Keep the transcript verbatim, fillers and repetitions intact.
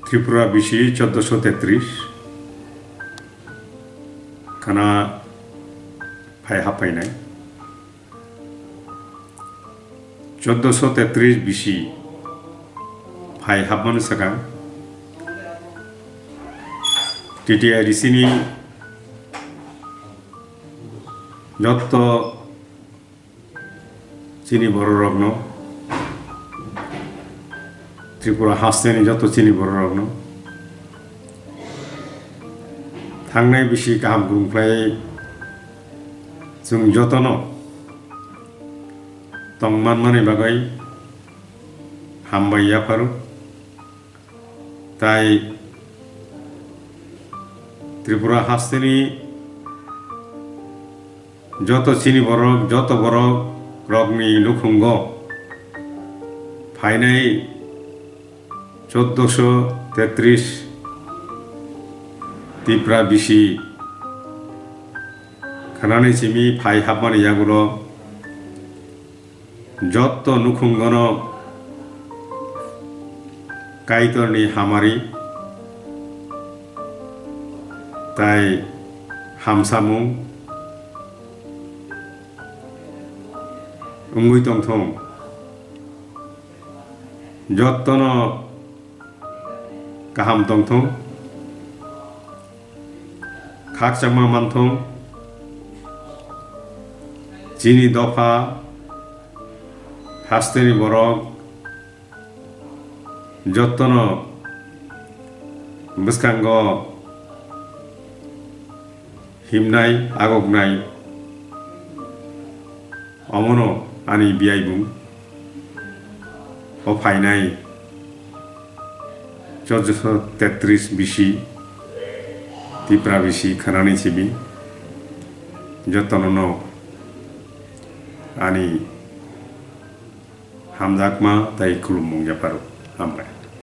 Tripura bisi choddoso tetris khana phai haphainai. Choddoso tetris bisi phai hapmani swkang T T I D C ni jotto chini bororokno, Tripura hasteni jotto chini bororokno thangnai bisi kaham kurum khlai chwng jotono tong manmani bagwi hambai yapharo. Tai Tripura hasteni joto chini borok, joto borok rokni nukhungo phainai choddoso tetris Tipra bisi khanani simi phai hapmani yagulo jotto nukhungono Kaitorni hamari tai hamsamung wngwi tongthung. Jottono kaham tongthung, khakchangma manthung. Chini dopha hasteni borok jottono bwskango himnai, agoknai, omono ani biyaibung o phainai choddoso tetris bisi, Tipra bisi khanani simi jottono no ani hamjakma tai khulummung yapharo. Hambai.